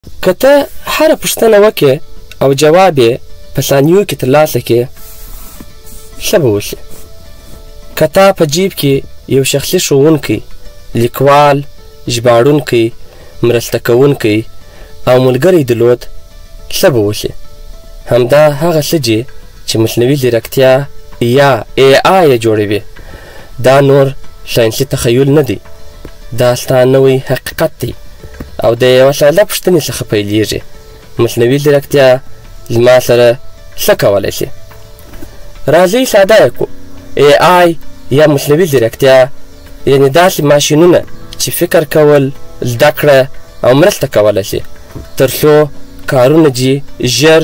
که ته هره پوښتنه وکړې او جواب یې په ثانیو کې ترلاسه کړې، څه به وشي؟ که تا په جیب کې یو شخصي ښوونکی، لیکوال، ژباړونکی، مرسته کوونکی او ملګری درلود، څه به وشي؟ همدا هغه څه دي چې مصنوعي ځیرکتیا یا AI یې جوړوي. دا نور ساینسي تخیل نه دی، دا ستا نوی حقیقت دی او د یوه ساده پوښتنې څخه پیلیږي: مصنوعي ځیرکتیا زما سره څه کولی شي؟ راځئ ساده یې کړو. AI یا مصنوعي ځیرکتیا یعنې داسې ماشینونه چې فکر کول، زده کړه او مرسته کولی شي، تر څو کارونه دې ژر،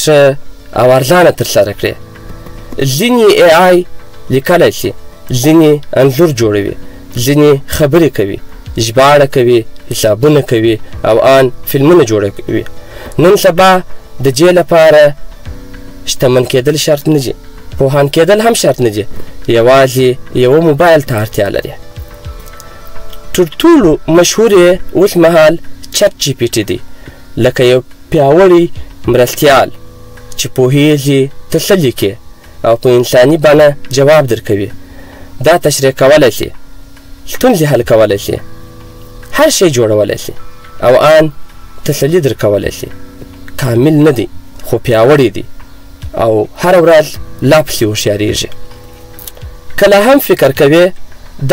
ښه او ارزانه ترسره کړي. ځینې AI لیکلی شي، ځینې انځور جوړوي، ځینې خبرې کوي، ژباړه کوي، حسابونه کوي او آن فلمونه جوړوي. نن سبا د دې لپاره شتمن کېدل شرط نه دي، پوهان کېدل هم شرط نه دي، یوازې یوه موبایل ته اړتیا لري. تر ټولو مشهور یې اوس مهال ChatGPT دی، لکه یو پیاوړی مرستیال چې پوهیږي ته څه لیکې او په انساني بڼه جواب درکوي. دا تشریح کولی شي، ستونزې حل کولی شي، هر شی جوړولی شي او آن تسلي درکولی شي. کامل نه دی، خو پیاوړی دی او هره ورځ لا پسې هوښیارېږي. کله هم فکر کوې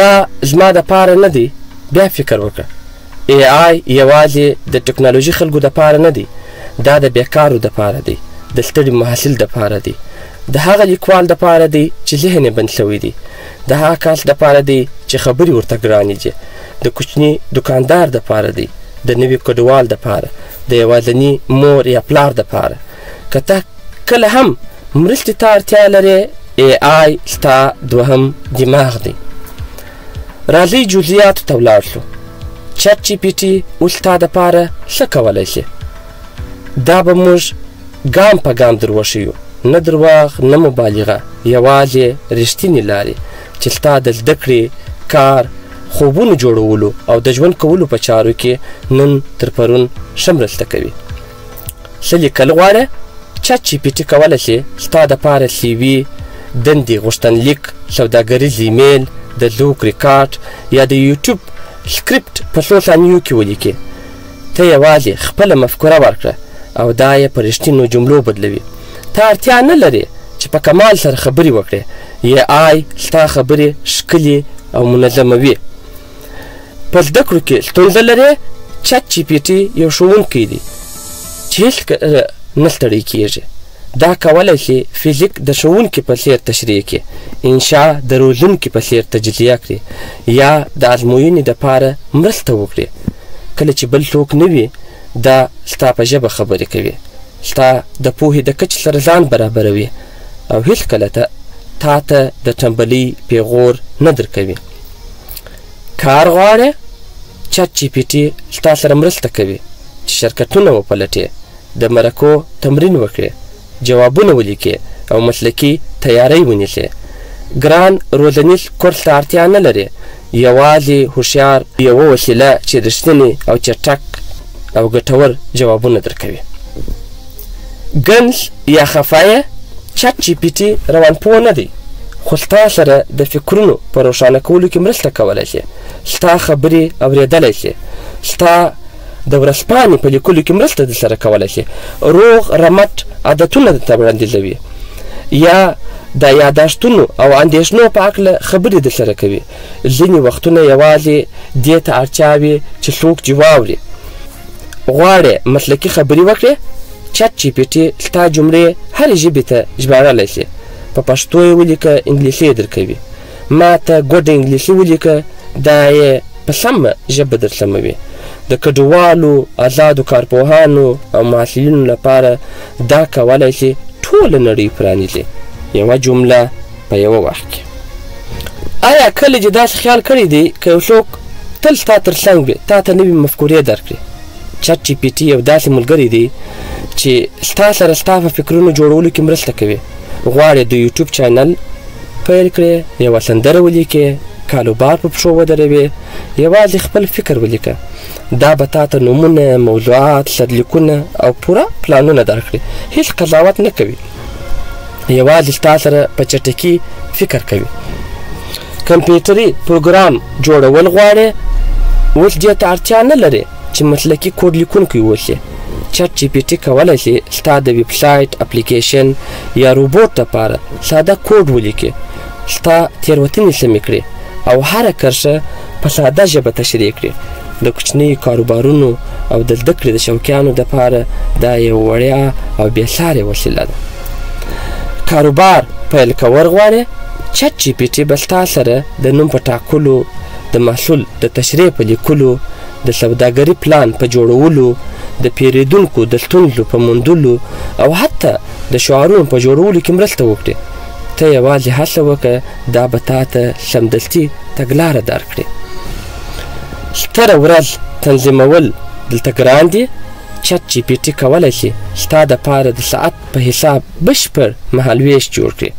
دا زما دپاره نه دی، بیا فکر وکړه. AI یوازې د ټکنالوژي خلکو دپاره نه دی، دا د بیکارو دپاره دی، د ستړي محصل دپاره دی، د هغه لیکوال دپاره دی چې ذهن یې بند شوی دی، د هغه کس دپاره دی چې خبرې ورته ګرانې دي، د کوچني دکاندار دپاره دی، د نوي کډوال دپاره، د یوازني مور یا پلار دپاره. که ته کله هم مرستې ته اړتیا لرې، AI ستا دوهم دماغ دی. راځئ جزئیاتو ته ولاړ شو. ChatGPT اوس ستا دپاره څه کولی شي؟ دا به موږ ګام په ګام در وښیو، نه درواغ، نه مبالغه، یوازې رښتینې لارې چې ستا د زده کړې، کار، خوبونو جوړولو او د ژوند کولو په چارو کې نن تر پرون ښه مرسته کوي. څه لیکل غواړې؟ ChatGPT کولی شي ستا دپاره CV، دندې غوښتنلیک، سوداګریز ایمیل، د ذوق ریکارډ یا د یوټیوب سکرپټ په څو ثانیو کې ولیکي. ته یوازې خپله مفکوره ورکړه او دا یې په رښتینو جملو بدلوي. ته اړتیا نه لرې چې په کمال سره خبرې وکړې، AI ستا خبرې ښکلې او منظموي. په زده کړو کې ستونزه لرې؟ ChatGPT یو ښوونکی دی چې هېڅکله نه ستړی کېږي. دا کولی شي فزیک د ښوونکي په څېر تشریح کړي، انشا د روزونکي په څېر تجزیه کړي، یا د ازموینې دپاره مرسته وکړي. کله چې بل څوک نه وي، دا ستا په ژبه خبرې کوي، ستا د پوهې د کچې سره ځان برابروي او هېڅکله تا ته د ټنبلۍ پیغور نه درکوي. کار غواړې؟ ChatGPT ستا سره مرسته کوي چې شرکتونه وپلټې، د مرکو تمرین وکړې، جوابونه ولیکې او مسلکي تیاری ونیسې. ګران روزنیز کورس ته اړتیا نه لرې، یوازې هوښیار یوه وسیله چې رښتیني او چټک او ګټور جوابونه درکوي. ګنس یا خفه یې؟ ChatGPT روانپوه نه دی، خو ستا سره د فکرونو په روښانه کولو کې مرسته کولی شي، ستا خبرې اورېدلی شي، ستا د ورځپاڼې په لیکلو کې مرسته درسره کولی شي، روغ رمټ عادتونه درته وړاندیزوي، یا د یاداشتونو او اندېښنو په هکله خبرې درسره کوي. ځینې وختونه یوازې دې ته اړتیا وي چې څوک دې واوري. غواړې مسلکي خبرې وکړې؟ ChatGPT ستا جملې هرې ژبې ته ژباړلی شي. په پښتو یې ولیکه، انګلیسي یې درکوي. ما ته ګوډه انګلیسي ولیکه، دا یې په سمه ژبه درسموي. د کډوالو، ازادو کارپوهانو او محصلینو لپاره دا کولی شي ټوله نړۍ پرانیزي، یوه جمله په یوه وخت کې. آیا کله دې داسې خیال کړی دی که یو څوک تل ستا تر څنګ وي، تا ته نوې مفکورې درکړي؟ ChatGPT یو داسې ملګری دی چې ستا سره ستا په فکرونو جوړولو کې مرسته کوي. غواړې د یوټیوب چینل پیل کړې، یوه سندره ولیکې، کاروبار په پښو ودروې، یوازې خپل فکر ولیکه. دا به تا ته نومونه، موضوعات، سرلیکونه او پوره پلانونه درکړي. هیڅ قضاوت نه کوي، یوازې ستا سره په چټکي فکر کوي. کمپیوټري پروګرام جوړول غواړې؟ اوس دې ته اړتیا نه لرې چې مسلکي کوډ لیکونکی اوسې. چټ جي پي ټي کولی شي ستا د ویب سایټ، اپلیکیشن یا روبوټ لپاره ساده کوډ ولیکي، ستا تېروتنې سمې کړي او هره کرښه په ساده ژبه تشریح کړي. د کوچنیو کاروبارونو او د زده کړې د شوقیانو دپاره دا یو وړیا او بې سارې وسیله ده. کاروبار پیل کول غواړې؟ چټ جي پي ټي به ستا سره د نوم په ټاکلو، د محصول د تشریح په لیکلو، د سوداګري پلان په جوړولو، د پیریدونکو د ستونزو په موندلو او حتی د شعارونو په جوړولو کې مرسته وکړي. ته یوازې هڅه وکړه، دا به تا ته سمدستي تګلاره درکړي. ستره ورځ تنظیمول دلته ګران دي؟ چټ جي پي ټي کولی شي ستا دپاره د ساعت په حساب بشپړ مهالویش جوړ کړي.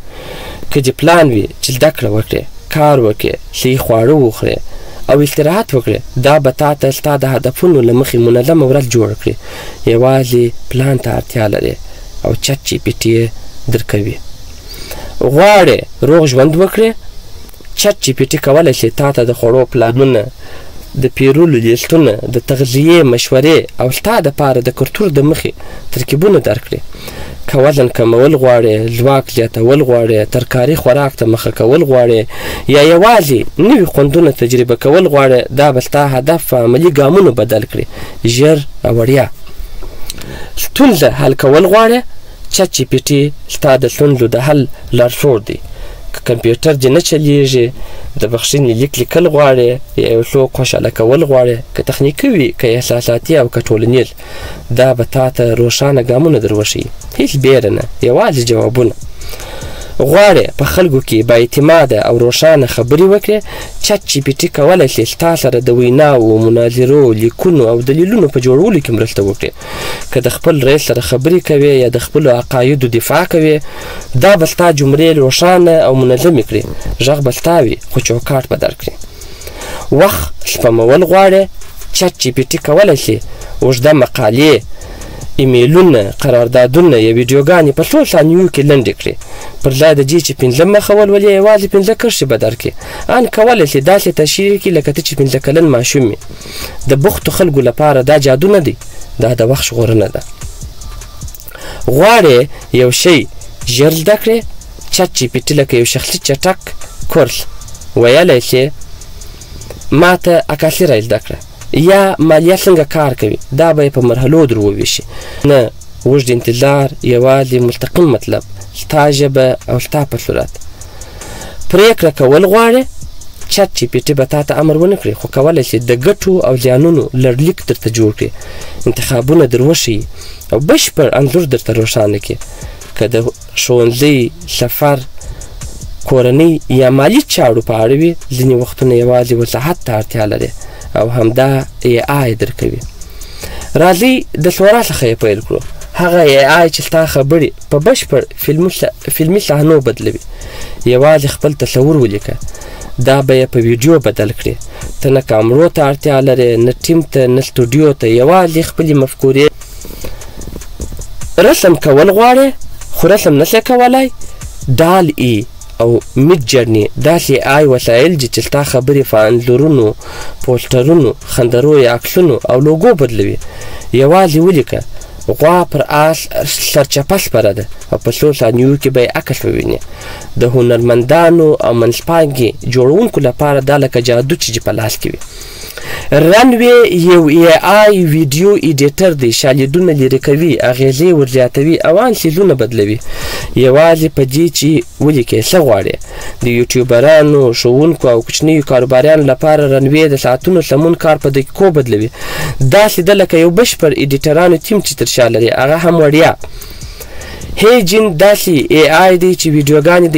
که دې پلان وي چې زده کړه وکړې، کار وکړې، صحي خواړه وخورې او استراحت وکړې، دا به تا ته ستا د هدفونو له مخې منظمه ورځ جوړه کړي. یوازې پلان ته اړتیا لرې او چټ جي پي ټي یې درکوي. غواړې روغ ژوند وکړې؟ چټ جي پي ټي کولی شي تا ته د خوړو پلانونه، د پیرلو لیستونه، د تغذیې مشورې او ستا دپاره د کلتور د مخې ترکیبونه درکړي. که وزن کمول غواړې، ځواک زیاتول غواړې، ترکاري خوراک ته مخه کول غواړې، یا یوازې نوي خوندونه تجربه کول غواړې، دا به ستا هدف په عملي ګامونو بدل کړي، ژر او وړیا. ستونزه حل کول غواړې؟ چټ جي پي ټي ستا د ستونزو د حل لارښود دی. که کمپیوټر دې نه چلیږي، د بخښنې لیک لیکل غواړې، یا یو څوک خوشحاله کول غواړې، که تخنیکي وي، که احساساتي او که ټولنیز، دا به تا ته روښانه ګامونه در وښیي. هیڅ بیره نه، یوازې جوابونه. غواړې په خلکو کې با اعتماده او روښانه خبرې وکړې؟ چټ جي پي ټي کولی شي ستا سره د ویناوو، مناظرو، لیکونو او دلیلونو په جوړولو کې مرسته وکړي. که د خپل رئیس سره خبرې کوې یا د خپلو عقایدو دفاع کوې، دا به ستا جملې روښانه او منظمې کړي. غږ به ستا وي، خو چوکاټ به درکړي. وخت سپمول غواړې؟ چټ جي پي ټي کولی شي اوږده مقالې، ایمیلونه، قراردادونه یا ویډیوګانې په څو ثانیو کې لنډې کړي. پر ځای د دې چې 5 مخه ولولې، یوازې 5 کرښې به درکړي. ان کولی شي داسې تشریح کړي لکه ته چې 5 کلن ماشوم یې. د بوختو خلکو لپاره دا جادو نه دی، دا د وخت ژغورنه ده. غواړې یو شی ژر زده کړې؟ چټ جي پي ټي لکه یو شخصي چټک کورس ویلی شي ما ته عکاسي را زده کړه، یا مالیه څنګه کار کوي، دا به یې په مرحلو در وویشي. نه اوږد انتظار، یوازې مستقیم مطلب، ستا ژبه او ستا په صورت. پرېکړه کول غواړې؟ چټ جي پي ټي به تا ته امر ونه کړي، خو کولی شي د ګټو او زیانونو لړلیک درته جوړ کړي، انتخابونه در وښیي او بشپړ انځور درته روښانه کړي. که د ښوونځي، سفر، کورنۍ یا مالي چارو په اړه وي، ځینې وختونه یوازې وضاحت ته اړتیا لري او همدا ای آی درکوي. راځئ د سورا څخه یې پیل کړو، هغه ای آی چې ستا خبرې په بشپړ فلمي صحنو بدلوي. یوازې خپل تصور ولیکه، دا به یې په ویډیو بدل کړي. ته نه کامرو ته اړتیا لرې، نه ټیم ته، نه سټوډیو ته، یوازې خپلې مفکورې. رسم کول غواړې خو رسم نشې کولی؟ ډال ای او میډ جرني داسې آی وسایل دي چې ستا خبرې په انځورونو، پوسټرونو، خندرو یا عکسونو او لوګو بدلوي. یوازې ولیکه غوا پر آس سرچپه سپره ده او په څو ثانیو کې به یې عکس ووینې. د هنرمندانو او منځپانګې جوړونکو لپاره دا لکه جادو چې په لاس کې وي. رنوې یو ای آی ویډیو ایډیټر دی، شالیدونه لیرې کوي، اغېزې ورزیاتوي او ان څیزونه بدلوي. یوازې په دې چې ولیکې څه غواړې. د یوټیوبرانو، ښوونکو او کوچنیو کاروباریانو لپاره رنوې د ساعتونو سمون کار په دقیقو بدلوي. داسې ده لکه یو بشپړ ایډیټرانو ټیم چې تر شا لري، هغه هم وړیا. هیجن داسې ای آی دی چې ویډیوګانې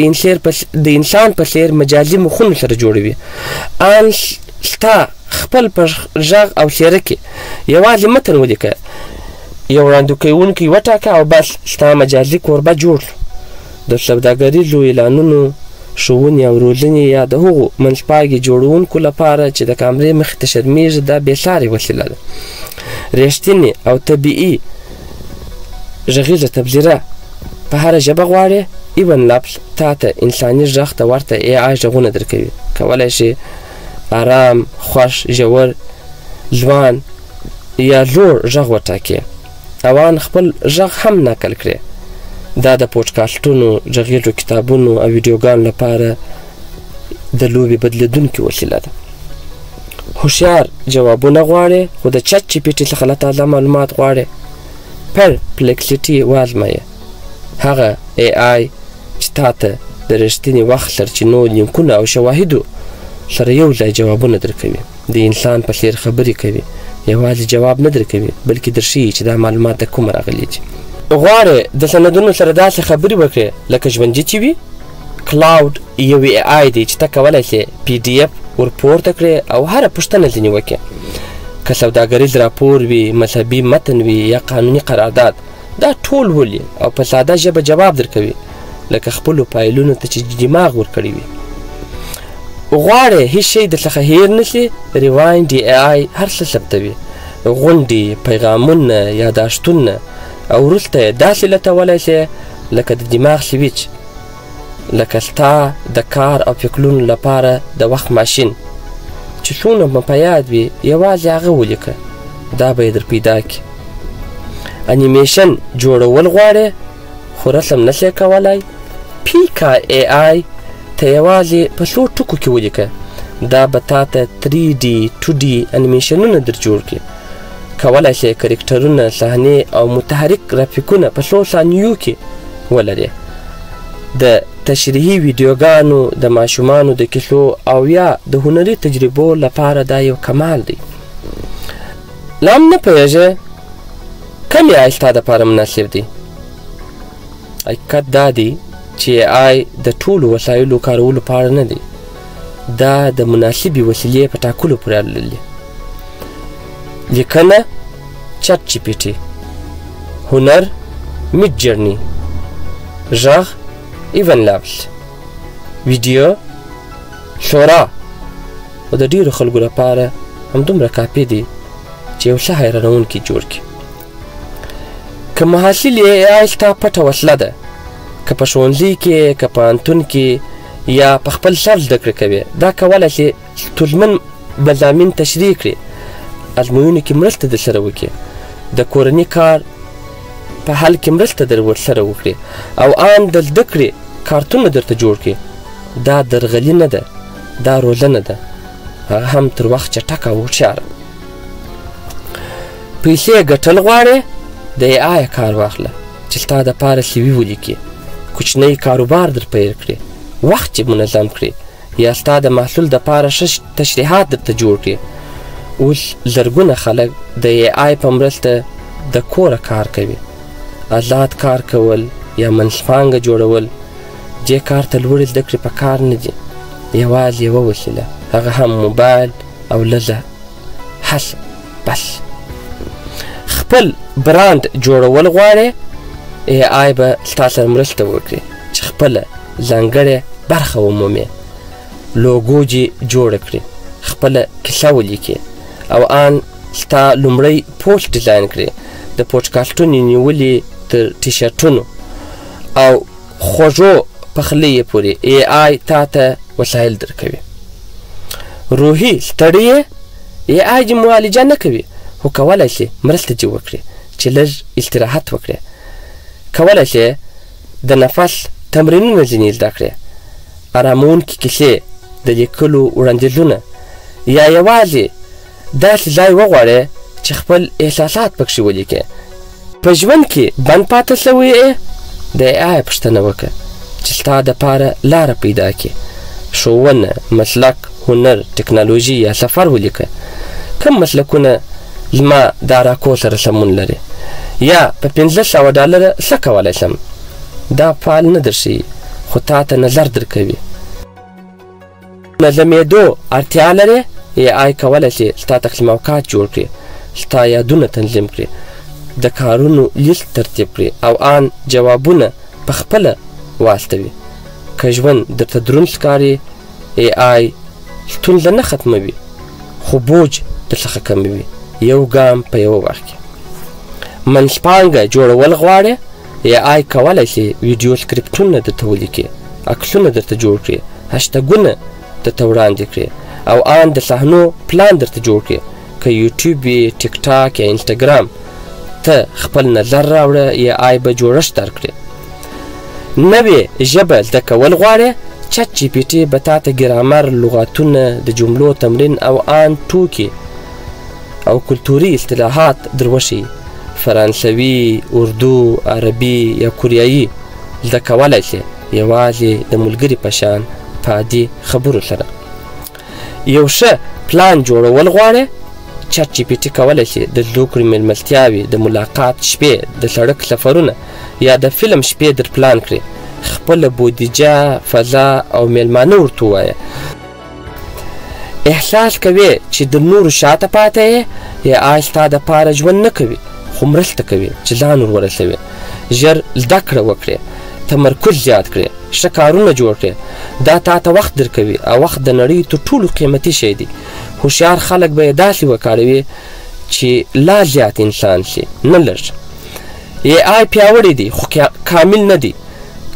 د انسان په څېر مجازي مخونو سره جوړوي. ان ستا خپل په غږ او څېره کې یوازې متن ولیکه، یو وړاندې کوونکی وټاکه او بس ستا مجازي کوربه جوړ شو. د سوداګریزو اعلانونو، ښوونې او روزنې یا د هغو منځپاګې جوړونکو لپاره چې د کامرې مخې ته شرمېږي، دا بېسارې وسیله ده. رښتینې او طبیعي غږیزه تبصره په هره ژبه غواړې؟ ElevenLabs تا ته انساني غږ ته ورته AI غږونه درکوي. کولی شي ارام، خوښ، ژور، ځوان یا زوړ غږ وټاکې او ان خپل غږ هم نقل کړې. دا د پوډکاسټونو، غږیزو کتابونو او ویډیوګانو لپاره د لوبې بدلېدونکې وسیله ده. هوښیار جوابونه غواړې خو د ChatGPT څخه له تازه معلومات غواړې؟ Perplexity وازمایه، هغه AI چې تا ته د رښتیني وخت سرچینو، لینکونو او شواهدو سره یو ځای جوابونه درکوي. د انسان په څېر خبرې کوي، یوازې جواب نه درکوي بلکې درښیي چې دا معلومات د کومه راغلي دي. غواړې د سندونو سره داسې خبرې وکړې لکه ژوندي چې وي؟ Claude یو AI دی چې ته کولی شې PDF ورپورته کړې او هره پوښتنه ځینې وکړې، که سوداګریز راپور وي، مذهبي متن وي یا قانوني قرارداد، دا ټول ولي او په ساده ژبه جواب درکوي، لکه خپلو فایلونو ته چې دماغ ورکړی وي. غواړې هیڅ شی درڅخه هېر نه شي؟ Rewind AI هر څه ثبتوي، غونډې، پیغامونه، یاداشتونه، او وروسته یې داسې لټولی شې لکه د دماغ سویچ، لکه ستا د کار او فکرونو لپاره د وخت ماشین چې څونه مو په یاد وي یوازې هغه ولیکه، دا به یې در پیدا کړي. انیمیشن جوړول غواړې خو رسم نشې کولی؟ Pika AI ته یوازې په څو ټکو کې ولیکه، دا به تا ته 3D 2D انیمیشنونه در جوړ کړي. کولی شې کرکټرونه، صحنې او متحرک ګرافیکونه په څو ثانیو کې ولرې. د تشریحي ویډیوګانو، د ماشومانو د کیسو او یا د هنري تجربو لپاره دا یو کمال دی. لا هم نه پوهېږې کوم AI ستا دپاره مناسب دی؟ حقیقت دا دی چې AI د ټولو وسایلو کارولو په اړه نه دی، دا د مناسبې وسیلې په ټاکلو پورې اړه لري. لیکنه ChatGPT، هنر Midjourney، غږ ElevenLabs، ویډیو Sora، او د ډېرو خلکو لپاره همدومره کافي دی چې یو څه حیرانوونکي جوړ کړي. که محصل یې، AI ستا پټه وسله ده، که په ښوونځي کې، که پوهنتون کې یا په خپل سر زده کړې کوې، دا کولی شي ستونزمن مضامین تشریح کړي، ازموینو کې مرسته درسره وکړي، د کورني کار په حل کې مرسته در ورسره وکړي، او ان د زده کړې کارتونه درته جوړ کړي. دا درغلي نه ده، دا روزنه ده، هغه هم تر وخت چټکه او هوښیاره. پیسې ګټل غواړې؟ د AI کار واخله چې ستا دپاره CV ولیکي، کوچنی کاروبار در پیل کړي، وخت چې منظم کړي، یا ستا د محصول دپاره ښه تشریحات درته جوړ کړي. اوس زرګونه خلک د AI په مرسته د کوره کار کوي. ازاد کار کول یا منځپانګه جوړول، دې کار ته لوړې زده کړې په کار نه دي، یوازې یوه وسیله، هغه هم موبایل او لږه هڅه بس. خپل برانډ جوړول غواړې؟ AI به ستا سره مرسته وکړي چې خپله ځانګړې برخه ومومې، لوګو دې جوړه کړي، خپله کیسه ولیکې، او ان ستا لومړی پوسټ ډیزاین کړي، د پوډکاسټونو نیولې تر ټیشرټونو او خوږو پخلیو پورې AI تا ته وسایل درکوي. روحي ستړی یې؟ AI دې معالجه نه کوي، خو کولی شي مرسته دې وکړي چې لږ استراحت وکړې. کولی شي د نفس تمرینونه ځینې زده کړې، اراموونکې کیسې، د لیکلو وړاندیزونه، یا یوازې داسې ځای وغواړې چې خپل احساسات پکښې ولیکې. په ژوند کې بند پاتې شوی یې؟ د AI پوښتنه وکړه چې ستا دپاره لاره پیدا کړي. ښوونه، مسلک، هنر، ټکنالوژي یا سفر ولیکه. کوم مسلکونه زما د اراکو سره سمون لري؟ یا په $500 څه کولی شم؟ دا فعال نه درښیي، خو تا ته نظر درکوي. منظمېدو اړتیا لرې؟ AI کولی شي ستا تقسیم اوقات جوړ کړي، ستا یادونه تنظیم کړي، د کارونو لیست ترتیب کړي، او ان جوابونه په خپله واستوي. که ژوند درته دروند ښکاري، ای آی ستونزه نه ختموي، خو بوج درڅخه کموي، یو ګام په یوه وخت کې. منځپانګه جوړول غواړې؟ ای آی کولی شي ویډیو سکرپټونه درته ولیکي، عکسونه درته جوړ کړي، هشتګونه درته وړاندې کړي او آن د صحنو پلان درته جوړ کړي. که یوټیوب وي، ټیک ټاک یا انسټاګرام، ته خپل نظر راوړه، ای آی به جوړښت درکړي. نوې ژبه زده کول غواړې؟ چت جي پي ټي به تا ته ګرامر، لغاتونه، د جملو تمرین او آن ټوکې او کلتوري اصطلاحات در وښیي. فرانسوي، اردو، عربي یا کوریایي زده کولی شې، یوازې د ملګري په شان په عادي خبرو سره. یو ښه پلان جوړول غواړې؟ چت جي پي ټي کولی شي د زده کړې میلمستیاوې، د ملاقات شپې، د سړک سفرونه یا د فلم شپې در پلان کړي. خپله بودیجه، فضا او میلمانه ورته ووایه. احساس کوې چې د نورو شاته پاته یې؟ ای آی ستا دپاره ژوند نه کوي، خو مرسته کوي چې ځان ور ورسوې. ژر زده کړه وکړې، تمرکز زیات کړې، ښه کارونه جوړ کړې. دا تا ته وخت درکوي او وخت د نړۍ تر ټولو قیمتي شی دی. هوښیار خلک به یې داسې وکاروي چې لا زیات انسان شي، نه لږ. ای آی پیاوړی دی، خو کامل نه دی.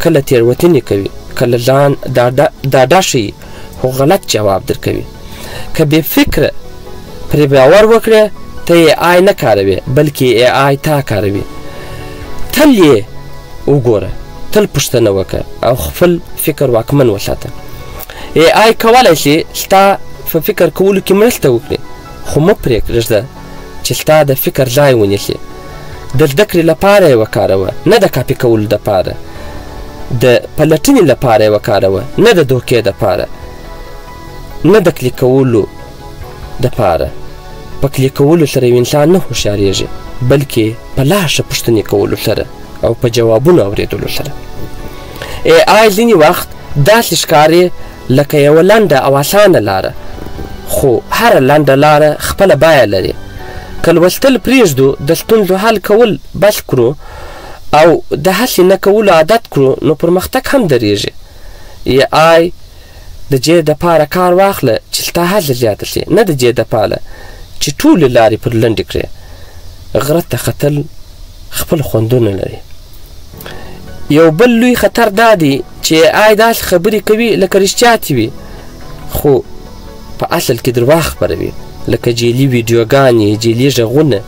کله تېروتنې کوي، کله ځان ډاډه ښیي، خو غلط جواب درکوي. که بې فکره پرې باور وکړې، ته ای آی نه کاروې، بلکې ای آی تا کاروي. تل یې وګوره، تل پوښتنه وکړه او خپل فکر واکمن وساته. ای آی کولی شي ستا په فکر کولو کې مرسته وکړي، خو مه پرېږده چې ستا د فکر ځای ونیسي. د زده کړې لپاره یې وکاروه، نه د کاپي کولو دپاره. د پلټنې لپاره یې وکاروه، نه د دوکې دپاره، نه د کلیک کولو دپاره. په کلیک کولو سره یو انسان نه هوښیارېږي، بلکې په لا ښه پوښتنې کولو سره او په جوابونو اورېدلو سره. ای آی ځینې وخت داسې ښکاري لکه یوه لنډه او اسانه لاره، خو هره لنډه لاره خپله بیه لري. که لوستل پرېږدو، د ستونزو حل کول بس کړو او د هڅې نه کولو عادت کړو، نو پرمختګ هم درېږي. ای آی د دې دپاره کار واخله چې ستا هڅه زیاته شي، نه د دې دپاره چې ټولې لارې پر لنډې کړې. غره ته ختل خپل خوندونه لري. یو بل لوی خطر دا دی چې ای آی داسې خبرې کوي لکه رښتیا چې وي، خو په اصل کې درواغ خپروي، لکه جعلي ویډیوګانې، جعلي غږونه،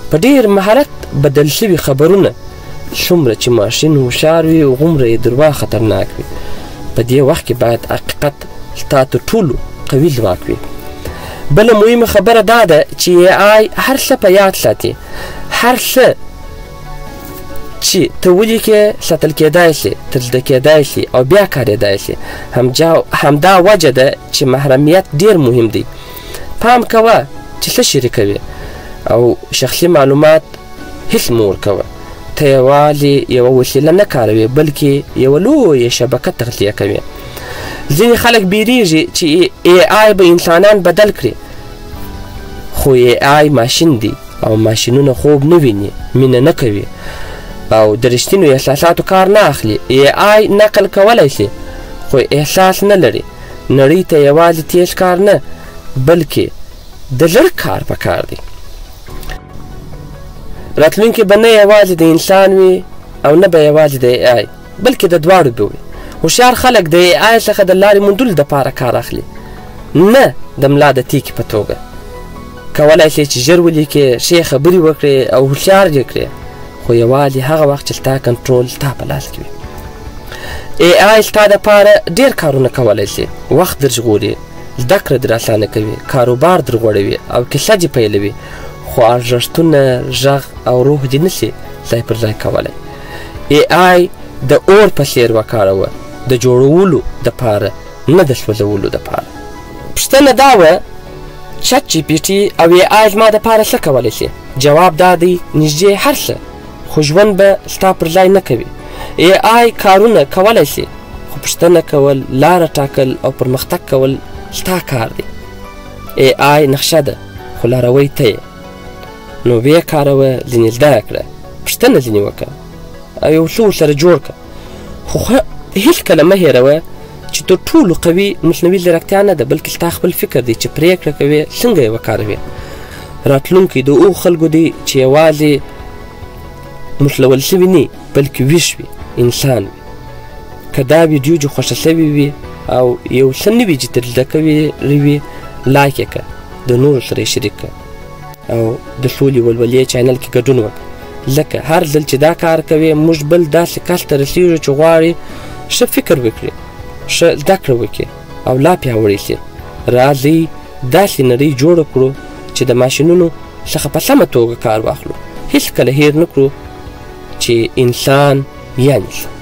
په ډېر مهارت بدل شوي خبرونه. څومره چې ماشین هوښیار وي، هغومره یې درواغ خطرناک وي. په دې وخت کې باید حقیقت ستا تر ټولو قوي ځواک وي. بله مهمه خبره دا ده چې ای آی هر څه په یاد ساتي. هر څه چې ته ولیکې ساتل کېدای شي، تر زده کېدای شي او بیا کارېدای شي. همدا وجه ده چې محرمیت ډېر مهم دی. پام کوه چې څه شریکوې او شخصي معلومات هیڅ مه ورکوه. ته یوازې یوه وسیله نه کاروې، بلکې یوه لویه شبکه تغذیه کوې. ځینې خلک بیریږي چې ای آی به انسانان بدل کړي، خو ای آی ماشین دی او ماشینونه خوب نه ویني، مینه نه کوي او د رښتینو احساساتو کار نه اخلي. ای آی نقل کولی شي، خو احساس نه لري. نړۍ ته یوازې تیز کار نه، بلکې د زړه کار په کار دی. راتلونکې به نه یوازې د انسان وي او نه به یوازې د ای آی، بلکې د دواړو به وي. هوښیار خلک د ای آی څخه د لارې موندلو دپاره کار اخلي، نه د ملا د تیکې په توګه. کولی شي چې ژر ولیکې، ښې خبرې وکړې او هوښیار یې کړې، خو یوازې هغه وخت چې ستا کنټرول ستا په لاس کې وي. ای آی ستا دپاره ډېر کارونه کولی شي، وخت در ژغوري، زده کړه در اسانه کوي، کاروبار در غوړوي او کیسه دې پیلوي، خو ارزښتونه، غږ او روح دې نشي ځای پر ځای کولی. ای آی د اور په څېر وکاروه، د جوړولو دپاره، نه د سوځولو دپاره. پوښتنه دا وه، چت جي پي ټي او ای آی زما دپاره څه کولی شي؟ جواب دا دی، نږدې هر څه، خو ژوند به ستا پر ځای نه کوي. ای آی کارونه کولی شي، خو پوښتنه کول، لاره ټاکل او پرمختګ کول ستا کار دی. ای آی نقشه ده، خو لاروی ته یې. نو ویې کاروه، ځینې زده کړه، پوښتنه ځینې وکړه او یو څه ورسره جوړ کړه، خو هیڅکله مه هېروه چې تر ټولو قوي مصنوعي ځیرکتیا نه ده، بلکې ستا خپل فکر دی چې پرېکړه کوې څنګه یې وکاروې. راتلونکی د هغو خلکو دی چې یوازې مسلول شوي نه، بلکې ویښ وي، انسان وي. که دا ویډیو دې خوښه شوې وي او یو څه نوي چې ترې زده کوي وي، لایک یې کړه، د نورو سره یې شریک کړه او د سولې ولولې چینل کې ګډون وکړه، ځکه هر ځل چې دا کار کوې موږ بل داسې کس ته رسېږو چې غواړي ښه فکر وکړي، ښه زده کړه وکړي او لا پیاوړی شي. راځئ داسې نړۍ جوړه کړو چې د ماشینونو څخه په سمه توګه کار واخلو، هیڅکله هېر نه کړو چې انسان یعنې څه.